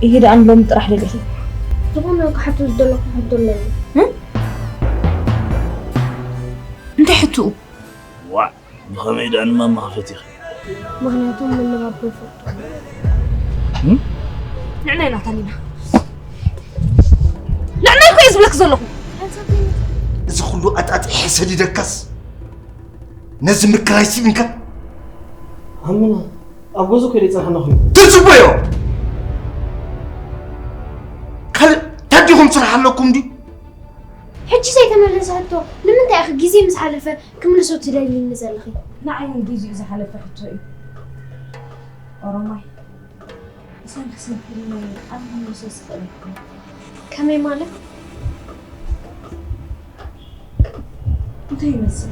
ይሄ ደኣ ሎሚ ጥራሕ ደሊኺ? ዝኾነ ክሓቶ ዝደለኹ ሕቶ ኣለኒ። እ? እንታይ ሕትኡ? ዋዕ፣ ብኸመይ ደኣ ንማማ ክፈትይኺ? ምኽንያቱ ምንባብ ይፈቱ። እም? ንዕናይ ናታሊና። ንዕናይ እኮ እየ ዝብለኪ ዘለኹ። እዚ ኩሉ ኣጣጢሐ ሰዲደካስ ነዚ ምክራይ ስኢንካ? ኣምና ኣብ ገዝኡ ከይደ ይጸንሐና ኮይኑ። ትጽበዮ! ካልእ ታዲኹም ስራሕ ኣለኩም ድዩ? ሕጂ ዘይተመለሰ ሕቶ ንምንታይ ኢኺ ግዜ ምስ ሓለፈ ክምልሶ ትደልይኒ ዘለኺ? ንዓይ እውን ግዜኡ ዝሓለፈ ሕቶ እዩ። ኦሮማይ፣ ብሰንኪ ስንፍናይ ኣነ ክምልሶ ዝኽእል ኣይኮንኩን። ከመይ ማለት? እንታይ ይመስል?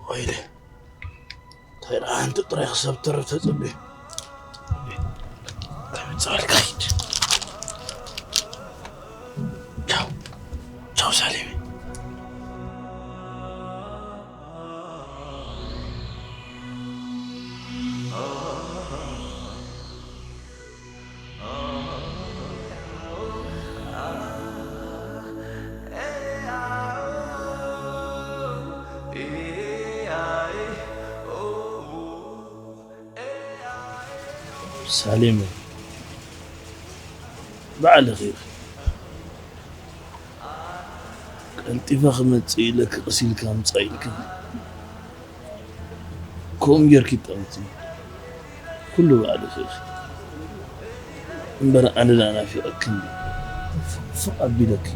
ወይለ፣ እንታይ ደኣ ሓንቲ ጥራይ ክሳብ ትተርፍ ተጸበየ። ከምጽኣልካ ሂድ። ቻው። ቻው ሳሌም። ሳሌም፣ ባዕልኺ ኢኺ ቀልጢፈ ክመጽእ ኢለኪ ቀስ ኢልኪ ኣምጻ ኢልክኒ። ከምኡ ጌርኪ ይጠምትኒ። ኩሉ ባዕልኺ ኢኺ። እምበር ኣነ ደኣ ናፊቐክኒ። ፍቕ ኣቢለኪ።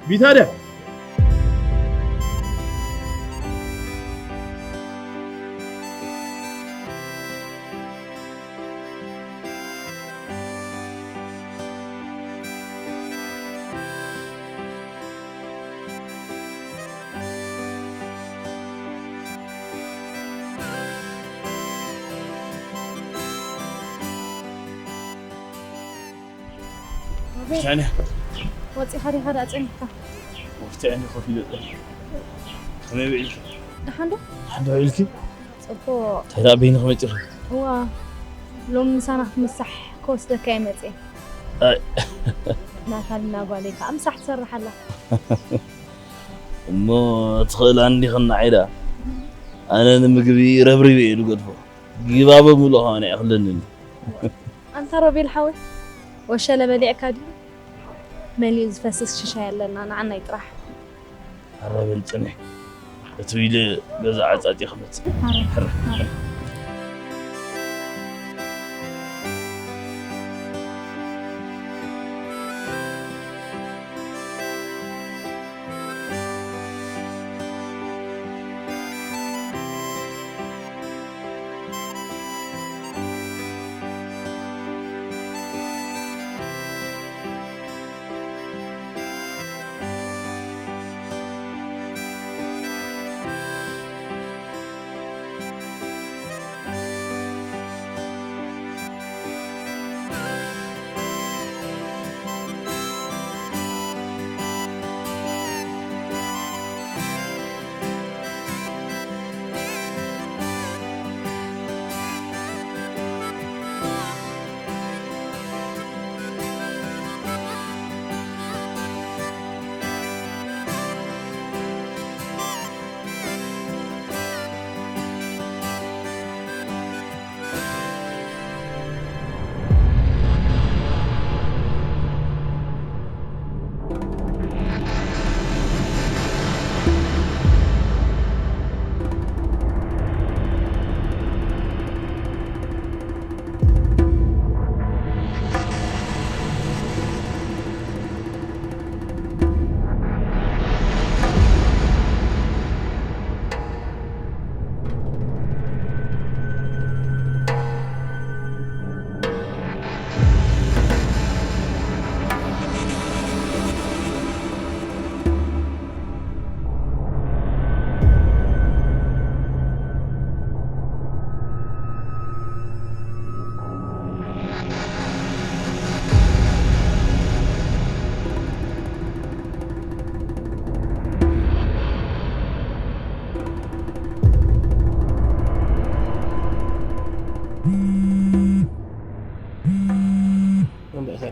ቢታደ ሻንያ። ወጺኻ ዲኻ ደኣ ጸኒሕካ? ወፍቲ ዓይኒ ኮፍ ኢለ ጸኒሐ። ከመይ ውዒልኪ? ደሓን ዶ? ደሓን ዶ ውዒልኪ? ጽቡቕ። እንታይ ደኣ በይንኺ መጺኺ? እዋ፣ ሎሚ ምሳና ክትምሳሕ ክወስደካ እየ መጺአ። ኣይ። ናታልና ጓለይ ከኣ ምሳሕ ትሰርሕ ኣላ። እሞ ትኽእላ እንዲኽና ዓይዳ። ኣነ ንምግቢ ረብሪበ እየ ዝገድፎ። ግባ ብምሉእ ከማን ኣይኣኽለንን። ኣንታ ሮቤል ሓወይ፣ ወሸለ በሊዕካ ድዩ? መሊኡ ዝፈስስ ሽሻይ ኣለና፣ ንዓናይ ጥራሕ። ኣረ በል ጽንሕ። እትው ኢለ ገዛ ዓጻጺ ክመጽእ። ኣረ፣ ኣረ።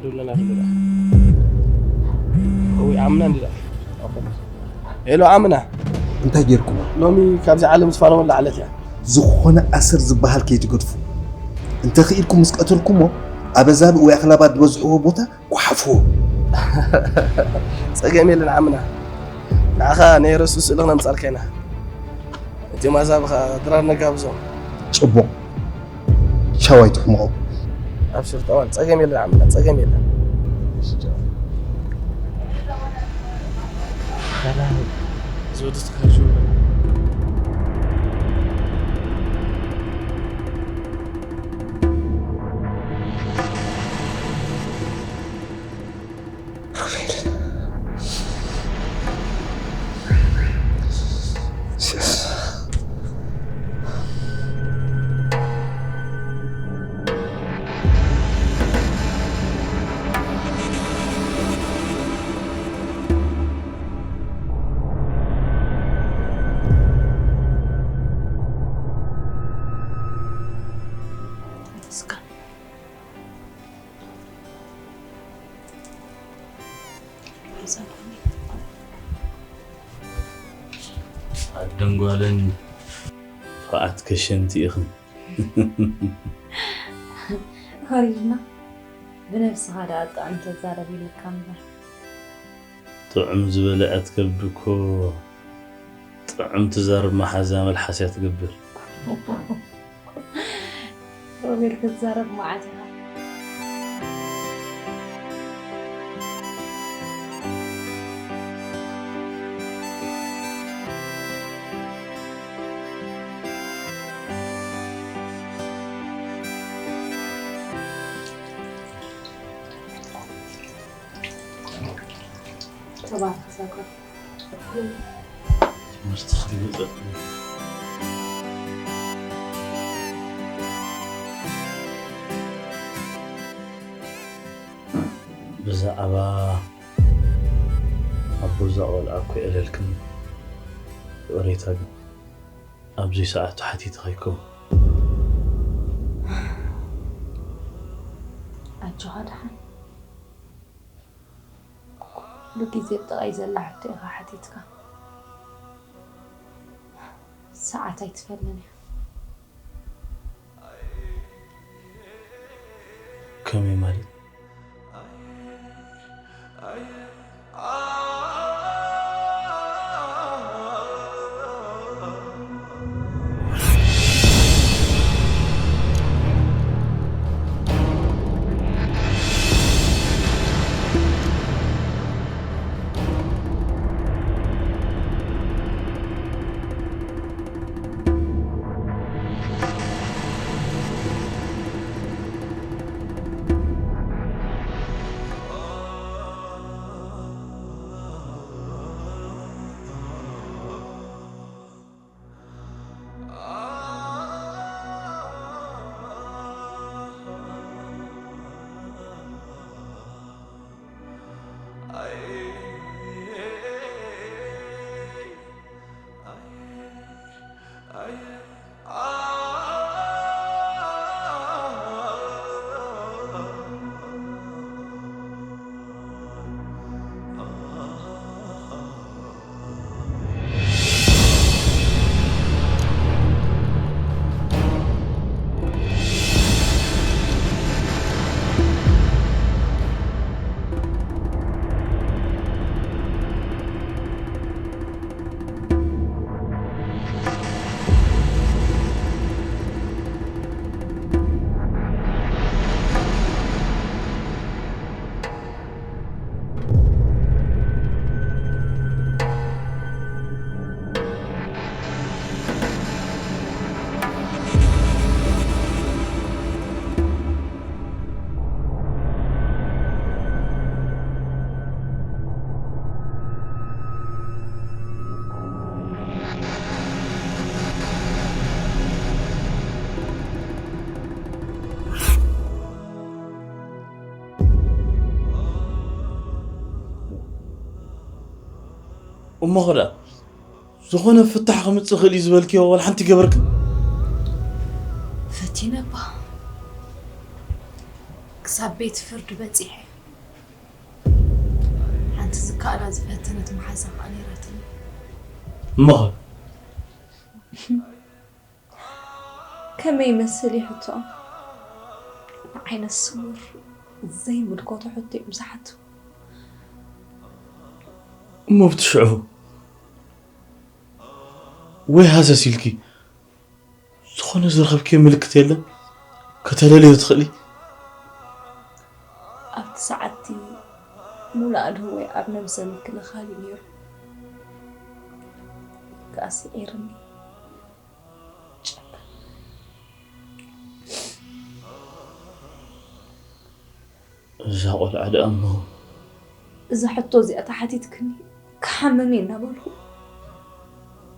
ዱለና ዱለና። ወይ ኣምና እንዲዳ። ሄሎ ኣምና። እንታይ ጌርኩም? ሎሚ ካብዚ ዓለም ዝፋነወላ ዓለት እያ። ዝኾነ ኣሰር ዝበሃል ከይትገድፉ። እንተ ኽኢልኩም ምስ ቀተልኩሞ፣ ኣበዛብእ ወይ ኣኽላባት ዝበዝሕዎ ቦታ ጓሓፍዎ። ጸገም የለን ዓምና። ንዓኻ ናይ ረሱ ስእሊ ክነምጻልካ ኢና። እቲኦም ኣዛብኻ ድራር ነጋብዞም። ጽቡቕ። ሻው ኣይትሕመቑ። ኣብሽር ጠዋል፣ ጸገም የለን ዓምና፣ ጸገም የለን። ሰላም። እዚ ወዲ ተኻይሹ። ሮቤል። ኣደን ጓልን ፍቕዓት ከሸንቲ ኢኽን። ኸሪድና ብነብስኻ ደኣ ጥዑም ተዛረብ ኢለካ እምበር። ጥዑም ዝበለዐት ከብዲ እኮ ጥዑም ትዛረብ መሓዛ መልሓስ እያ ትገብር። ሮቤል ክትዛረብ መዓት ኢኻ። ተባረኽ ዛጎል። ትምህርቲ ክትብል ብዛዕባ ኣቦ እዛ ቆልዓ እኮ የዕለልክን። ይቕሬታ ግን ኣብዚ ሰዓቱ ሓቲትኻ ኣይኮን። ኣጆኻ ደሓን። ኩሉ ግዜ ብጥቓይ ዘላ ሕቶ ኢኻ ሓቲትካ። ሰዓት ኣይትፈልጥን እያ። ከመይ ማለት? እሞ ኸዳ ዝኾነ ፍታሕ ከምጽእ ክእል እዩ ዝበልክዮ ዋላ ሓንቲ ገበርክን? ፈቲነ እባ ክሳብ ቤት ፍርዲ በጺሐ። እቲ ዝከኣላ ዝፈተነት መሓዛ ከኣ ነይራትኒ። እሞ ኸ? ከመይ ይመስል እዩ ሕቶኦም? ንዓይነት ስውር ዘይምልከቶ ሕቶ እዮም ዝሓቱ። እሞ ብቲ ሽዑ ወይ ሃሰስ ኢልኪ ዝኾነ ዝረኸብክዮ ምልክት የለን ከተለልዮ ትኽእሊ? ኣብቲ ሰዓትቲ ሙሉእ ኣድህቦይ ኣብ ነብሰ ምክልኻል እዩ ነይሩ። ከኣ ስዒርኒ። ጨካ። እዛ ቆልዓ ደኣ እሞ እዛ ሕቶ እዚኣ ተሓቲትክኒ ክሓምም እየ እናበልኩ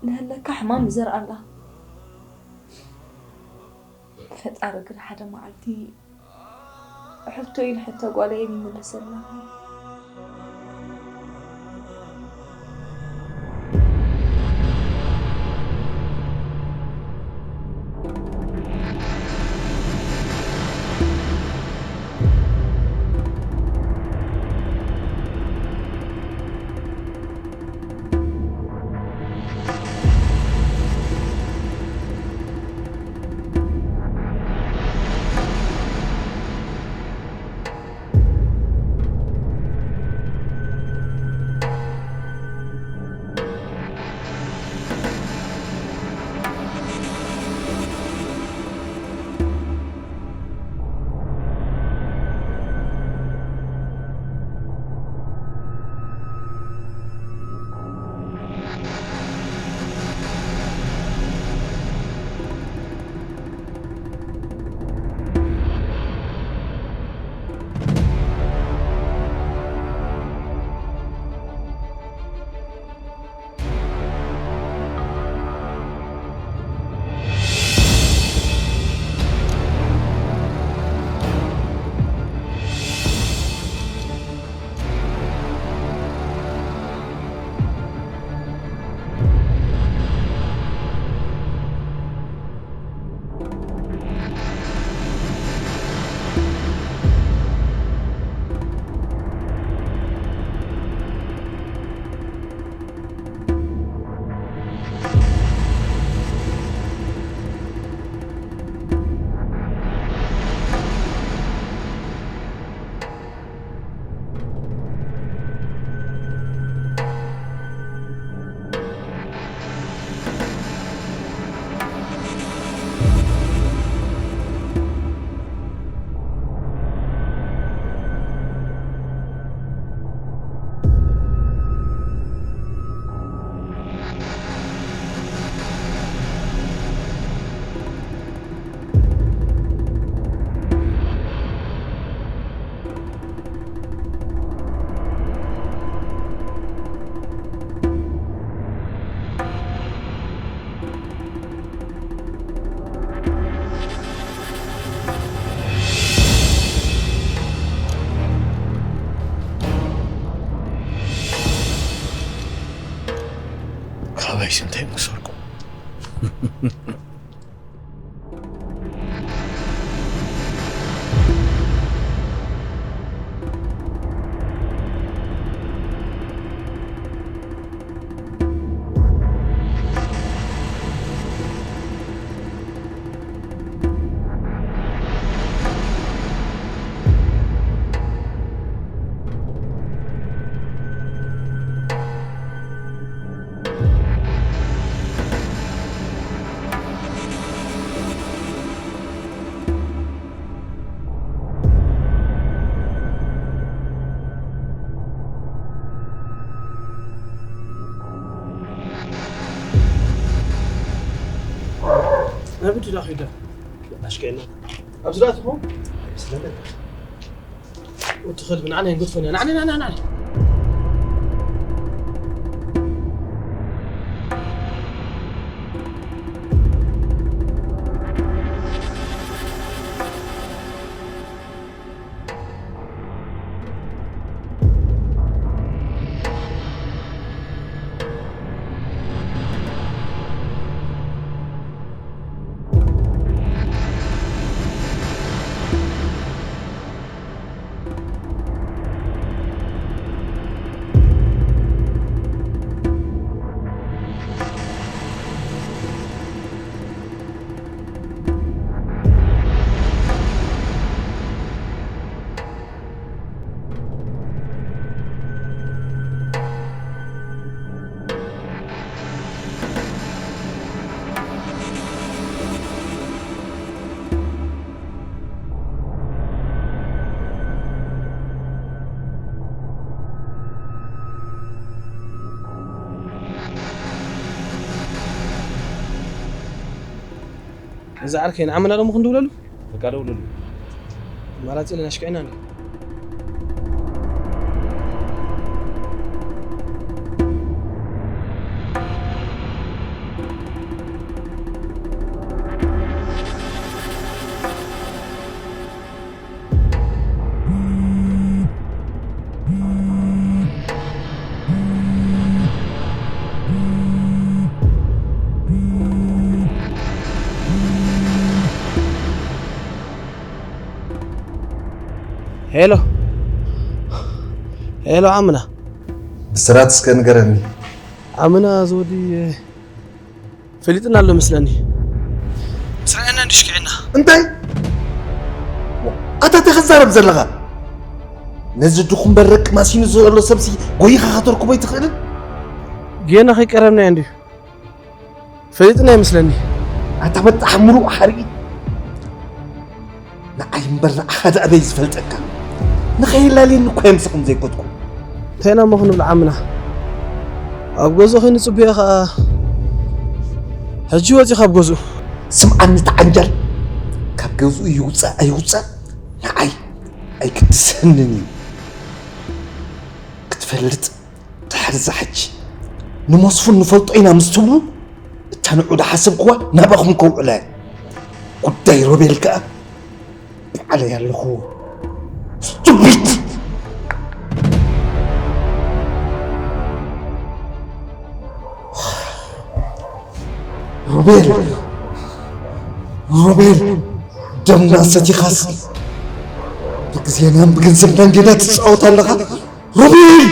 ንህለካ ሕማም ይዘርኣላ። ፈጣሪ ግን ሓደ መዓልቲ ሕቶ ኢሉ ሕቶ ጓለይ ይምልሰልና። ካበይ ሽንተይ መሰርኩ? ናብ ድዳ ኺዳ ኣሽቀና ኣብዚ ዳ ትኾን ኣይመስለንን። ወዲ ኸልቢ ንዓና ይንገድፈና ንዓና ንዓና ንዓና እዛ ዓርከይ ንዓመና ደሞ ክንድውለሉ? በቃ ደውለሉ። ኣማራጺ የለን፣ ኣሽኪዕና እንዲ። ሄሎ፣ ሄሎ፣ ዓምና። ብስራት እስከ ንገረኒ። ዓምና፣ እዚ ወዲ ፈሊጥና ኣሎ መስለኒ። ምስ ረኣየና እንድሽክዕና። እንታይ? ኣታ እንታይ ክትዛረብ ዘለኻ? ነዚ ድኹም በረቅ ማሲኑ ዘሎ ሰብሲ ጎይኻ ከተርክቦ ኣይትኽእልን? ጌና ከይቀረብናዮ እንድዩ። ፈሊጥና ይመስለኒ። ኣታ በጣሕ ምሩቕ ሓርኢ። ንዓይ እምበር ንዓኻ ደኣ በይ ዝፈልጠካ። ንኸየላልየኒ እኮ እዮም ስኹም ዘይኮትኩ። እንታይ ኢና እሞ ክንብል ዓምና? ኣብ ገዝኡ ከይንጽበዮ ኸኣ ሕጂ ወጺኡ ካብ ገዝኡ። ስምዓኒ ተዓንጃል። ካብ ገዝኡ ይውጻእ ኣይውጻእ ንዓይ ኣይግድሰንን እዩ። ክትፈልጥ ድሕሪ እዛ ሕጂ ንመስፉን ንፈልጦ ኢና ምስ ትብሉ፣ እታ ንዑ ዝሓሰብክዋ ናባኹም ከውዕላ እየ። ጉዳይ ሮቤል ከኣ ባዕለይ ኣለኹዎ። ስቱፒድ! ሮቤል! ሮቤል! ደምና ሰቲኻስ ብግዜናን ብገንዘብናን ጌና ትጻወት ኣለኻ? ሮቤል!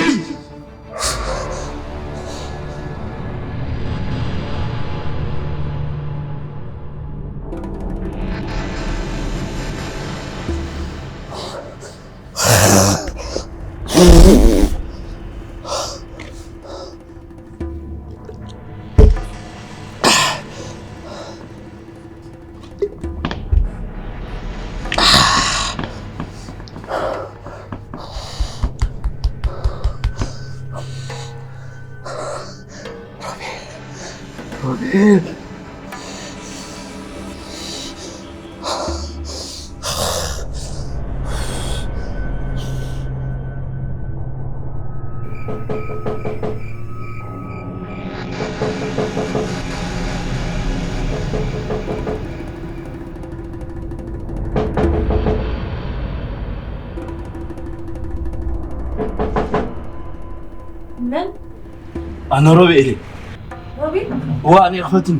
መን? ኣነ ሮቤል እየ። ሮቤል? እዋ፣ ኣነ ክፈትኒ።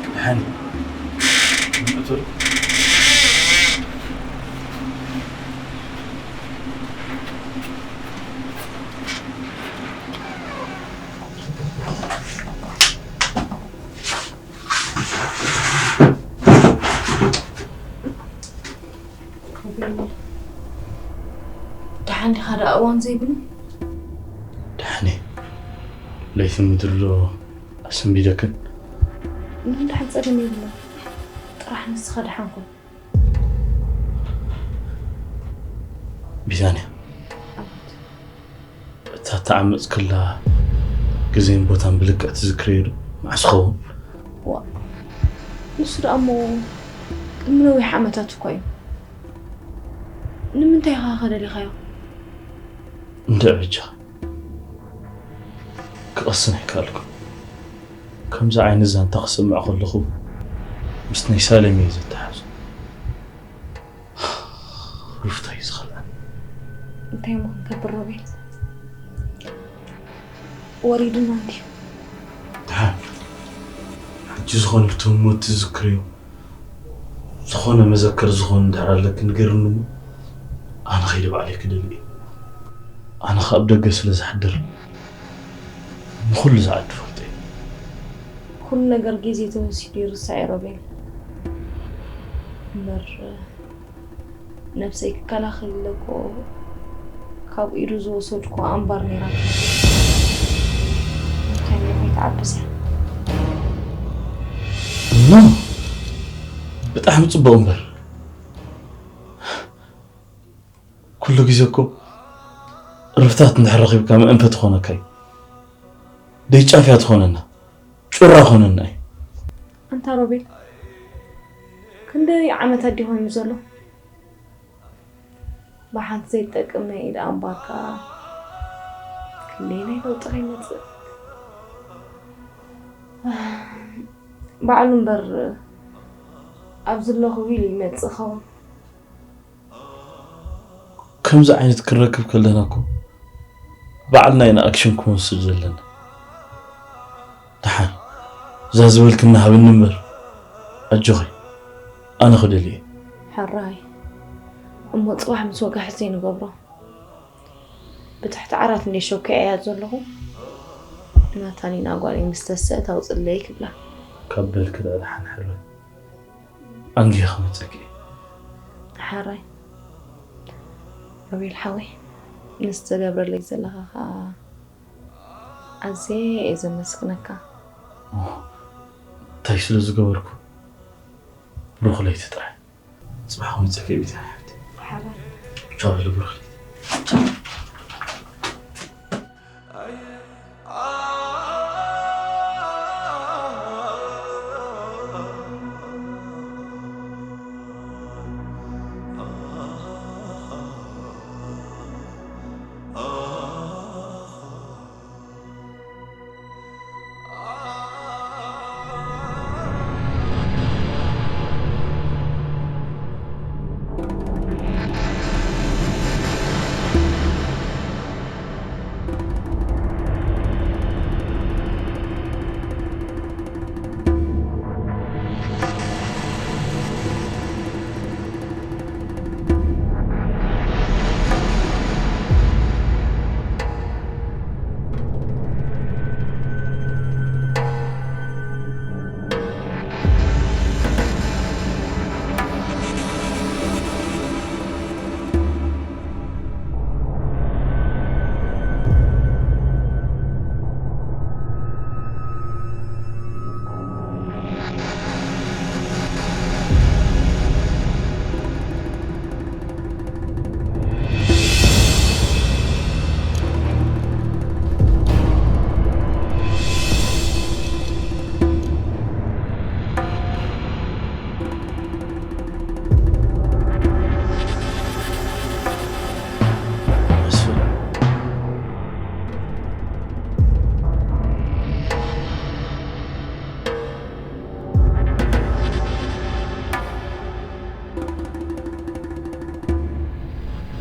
ደሓን። ደሓን ዲኻ ደኣ እዋን ዘይብሉ? ደሓን እየ። ለይቲ ምድሪ ዶ ኣሰንቢደክን? ምንም ደሓን ጸገም የብሉን። ጥራሕ ንስኻ ደሓን ኩን። ቢታንያ፣ ኣቤት። እታ እተዓመጽክላ ግዜን ቦታን ብልክዕ ትዝክርዮ ዶ? መዓስ ኸውን? ዋእ፣ ንሱ ደኣ እሞ ቅድሚ ነዊሕ ዓመታት እኮ እዩ። ንምንታይ ኢኻ ከ ደሊኻዮ? እንድዒ በጃኻ፣ ክቐስን ኣይከኣልኩን። ከምዚ ዓይነት ዛንታ ክሰምዕ ከለኹ ምስ ናይ ሳሌም እየ ዘተሓሕዞ። ሩፍታ እዩ ዝኸልኣኒ። እንታይ እሞ ክንገብር ሮቤል? ወሪዱና እንድዩ። ደሓን። ሕጂ ዝኾነ ብትምሞት ትዝክርዮ ዝኾነ መዘከር ዝኾነ እንድሕር ኣለኪ ንገርኒ እሞ ኣነ ከይደ ባዕለይ ክደልዮ። ኣነ ከኣ ኣብ ደገ ስለ ዝሓድር ንኹሉ ዝዓዲ ፈልጦ እዩ። ኩሉ ነገር ግዜ ተወሲዱ ይርሳዕ እዩ ሮቤል። እምበር ነብሰይ ክከላኸል ኢለ እኮ ካብ ኢዱ ዝወሰድኩ ኣምባር ነይራ። እንታይ እሞ ከይትዓብስ እያ። ኖ፣ ብጣዕሚ ጽቡቕ እምበር። ኩሉ ግዜ እኮ ዕርፍታት እንድሕር ረኺብካ መእንፈ ትኾነካ እዩ። ደይ ጫፍያ ትኾነና፣ ጩራ ኾነና እዩ። ኣንታ ሮቤል፣ ክንደይ ዓመታት ድዩ ኮይኑ ዘሎ? ብሓንቲ ዘይጠቅም ናይ ኢድ ኣምባር ከኣ ክንደይ ናይ ለውጢ ከይመጽእ። ባዕሉ እምበር ኣብዚ ኣለኹ ኢሉ ይመጽእ ኸውን። ከምዚ ዓይነት ክንረክብ ከለና እኮ ባዕልና ኢና ኣክሽን ክንወስድ ዘለና። ደሓን እዛ ዝበልክና ሃብኒ እምበር ኣጆኺ ኣነ ክደልየ። ሕራይ እሞ ጽባሕ ምስ ወጋሕት ዘይንገብሮ። ብትሕቲ ዓራት እንደ ሸኮ እያ ዘለኹ። ናታኒና ጓለይ ምስ ተስአ ታውፅለይ ክብላ። ካብ በልኪ ደኣ ደሓን ሕራይ። ኣንጊ ክመፀኪ እየ። ሓራይ ሮቤል ሓወይ፣ ንዝተገብረለይ ዘለኻ ከዓ ኣዝየ እየ ዘመስግነካ። ኦ፣ እንታይ ስለ ዝገበርኩ? ብሩኽ ለይቲ ጥራይ። ጽባሕ ክመጸኪ እየ ቤት ሓፍቲ። ሓራይ። ቻው፣ ብሩኽ ለይቲ።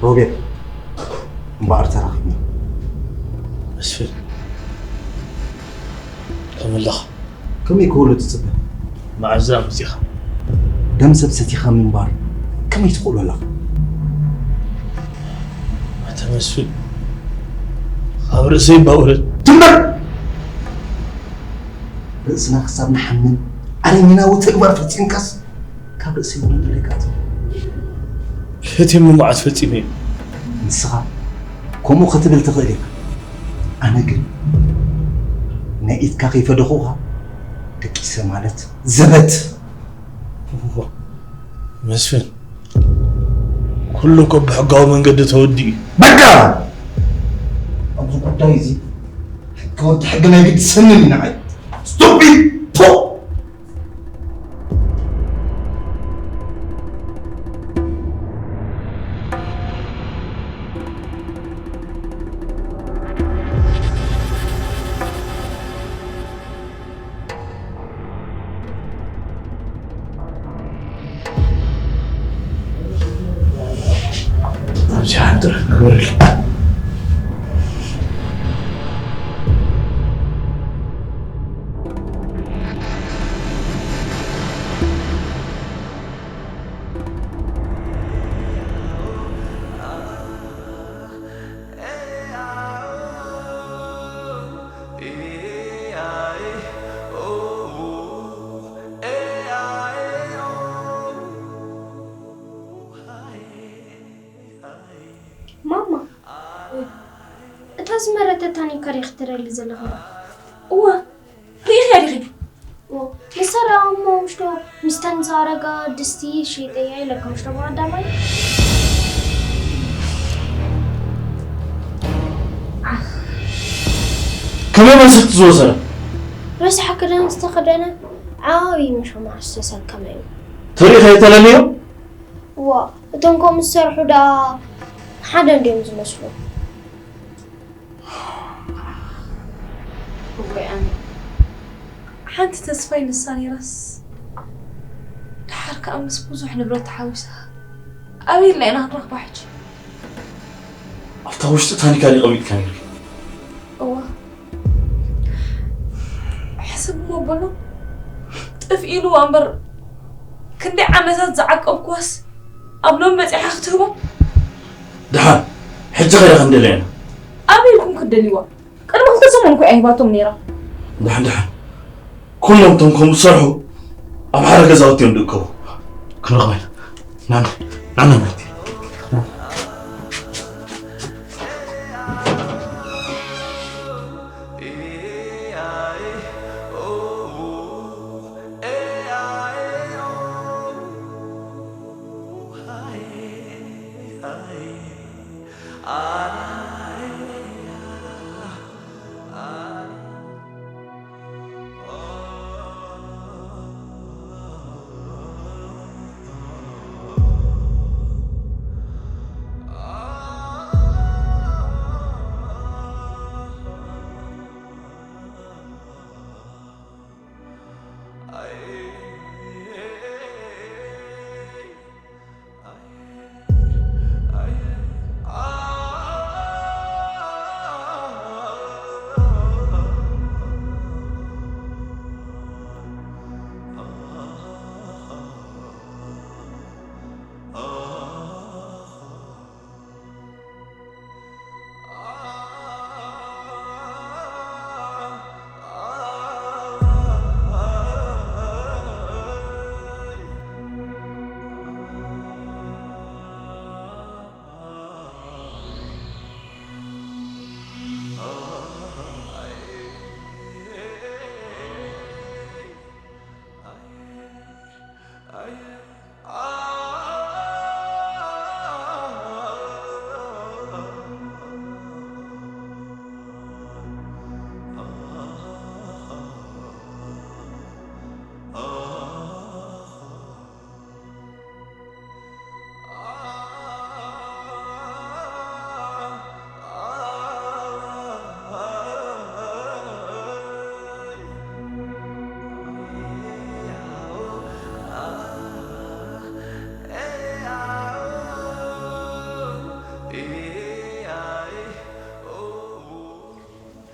ሮቤል፣ እምበኣር ተራኺብና። መስፍን፣ ከም ኣለኻ? ከመይ ክውዕሎ ትጽበ? መዓዛ መጺኻ? ደም ሰብ ሰቲኻ ምንባር ከመይ ትኽእሎ ኣለኻ? ኣታ መስፍን፣ ካብ ርእሰይ እባ ውረድ። ትም በል! ርእስና ክሳብ ንሓምን ኣረሚናዊ ተግባር ፈጺምካስ ካብ ርእሰይ ውረድ ኢለካ ኣትብል። ፈትየኒ መዓት ፈጺመ እየ። ንስኻ ከምኡ ክትብል ትኽእል ኢኻ። ኣነ ግን ናይ ኢድካ ከይፈደኹኻ ደቂሰ ማለት ዘበት። እዎ፣ መስፍን፣ ኩሉ እኮ ብሕጋዊ መንገዲ ተወዲኡ እዩ። በቃ! ኣብዚ ጉዳይ እዚ ሕገ ወዲ ሕገ ናይ ግዲ ሰንን እዩ ንዓይ። ስቱፒድ! ፖ! ኣብዚ ሓንቲ ግበረለይ። ተታኒካ ዲኺ ትደሊ ዘለኺ? እወ፣ ርኢኽያ ዲኺ? ንሳ ደኣ እሞ ምሽቶ ምስተን ዝኣረጋ ድስቲ ሽይጠያ ኢለካ ምሽቶ ብቐዳማይ። ከመይ መሰልቲ ዝወሰዳ? ረሳሕ ክዳን ዝተኸደነ ዓብዪ መሸማዕ ዝተሰከመ እዩ። ተሪኸ የተለለዮ? እዋ፣ እቶም ከምኡ ዝሰርሑ ደኣ ሓደ እንድዮም ዝመስሉ። እወይ ኣነ ሓንቲ ተስፋይ ንሳ ነይራስ፣ ደሓር ከኣ ምስ ብዙሕ ንብረት ተሓዊሳ ኣበይ ኢልና ኢና ክንረኽባ ሕጂ? ኣብታ ውሽጢ ታኒካ ድዩ ቀሚጥካ ነይሩ? እዋ ሕስብ እሞ በሎ፣ ጥፍ ኢልዋ እምበር ክንደይ ዓመታት ዝዓቀብክዋስ ኣብ ሎም በፂሓ ክትህቦ? ደሓን ሕጂ ኸይዳ ክንደልያ ኢና። ኣበይ ኢልኩም ክትደልይዋ? ቅድሚ ክልተ ሰሙን እኮ እያ ሂባቶም ነይራ። ደሓን ደሓን ኩሎም እቶም ከምኡ ዝሰርሑ ኣብ ሓደ ገዛውቲ እዮም ዝእከቡ። ክንረኽባ ኢና። ናና ናና ናቲ።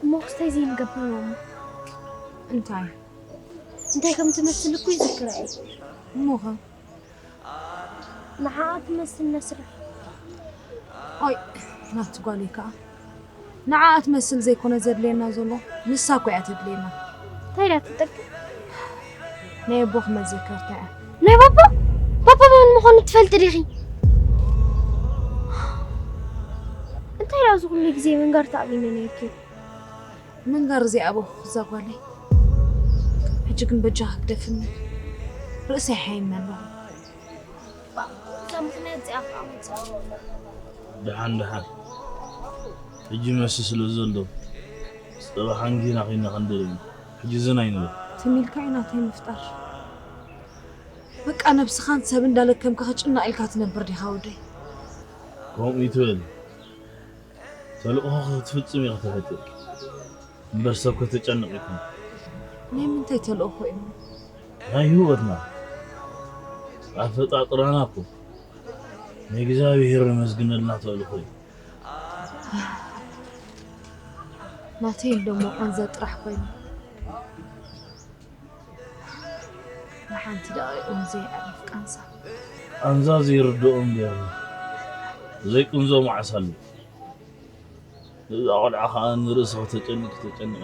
እሞ ክስታይ ዘይንገብር እዮም። እንታይ እንታይ ከም ትመስል እኮ ይዝክራ እየ። እሞኸ ንዓኣ ትመስል መስርሕ። ኦይ ናቲ ጓለይ ከዓ ንዓኣ ትመስል ዘይኮነ ዘድልየና ዘሎ ንሳ እኮ እያ ተድልየና። እንታይ ኢላ ትጠቅም? ናይ ኣቦኽ መዘከርታ እያ። ናይ ባባ ባባ መን ምዃኑ ትፈልጢ ዲኺ? እንታይ ኢላ እዚ ኩሉ ግዜ ምንጋር ተኣቢኒ ነይርኪ? ምንጋር ዘይኣበኹ እዛ ጓለይ። ሕጂ ግን በጃኻ ግደፍኒ። ርእሰይ ሓይመ ኣለኹ። እዛ ምኽንያት እዚኣ ከዓ መፅኣ። ደሓን ደሓን ሕጂ መሲ ስለ ዘሎ ጸባሕ ኣንጊና ኸይና ክንደል ኢና። ሕጂ ዝን ኣይንበል። ትም ኢልካ እዩ ናተይ ምፍጣር። በቃ ነብስኻን ሰብ እንዳለከምካ ክጭናቕ ኢልካ ትነብር ዲኻ ወደይ? ከምኡ ይትበል። ተልእኾ ክትፍጽም ኢኻ ተፈጢርኪ። እምበር ሰብ ከተጨንቕ ይኹን። ናይ ምንታይ ተልእኾ እዩ? ናይ ህይወትና ኣፈጣጥራና እኮ ንእግዚኣብሔር ነመስግነልና ተልእኾ እዩ። ናተይ ደሞ ቃንዛ ጥራሕ ኮይኑ ንሓንቲ ደቂቕ እውን ዘየዕርፍ ቃንዛ። ቃንዛ ዘይርድኦ እምበር ዘይቅንዞ መዓስ ኣሎ። እዛ ቆልዓ ኸዓ ንርእሲ ከተጨንቂ ተጨንቂ።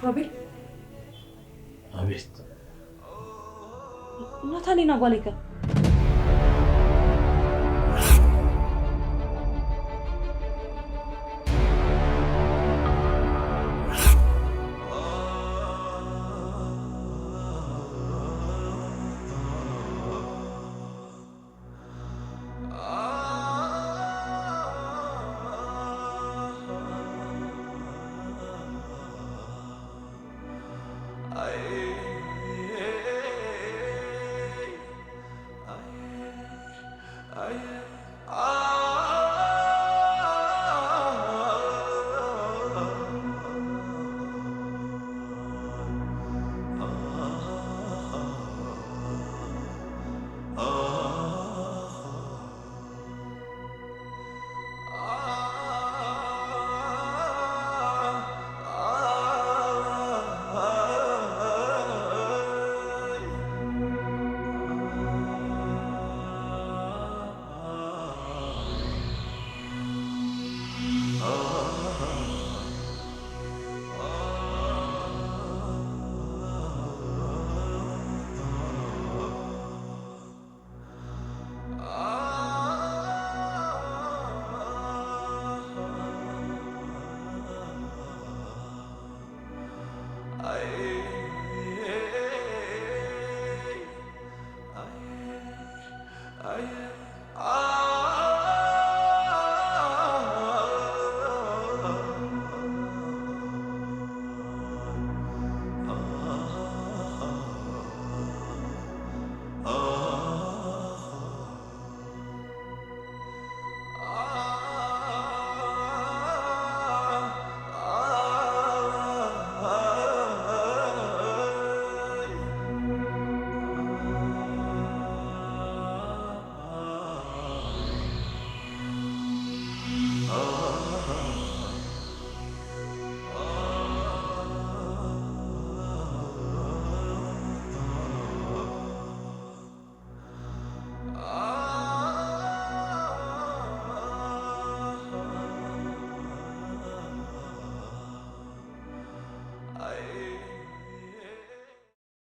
ሮቤል፣ ኣቤት። ናታሊና ጓለይከ?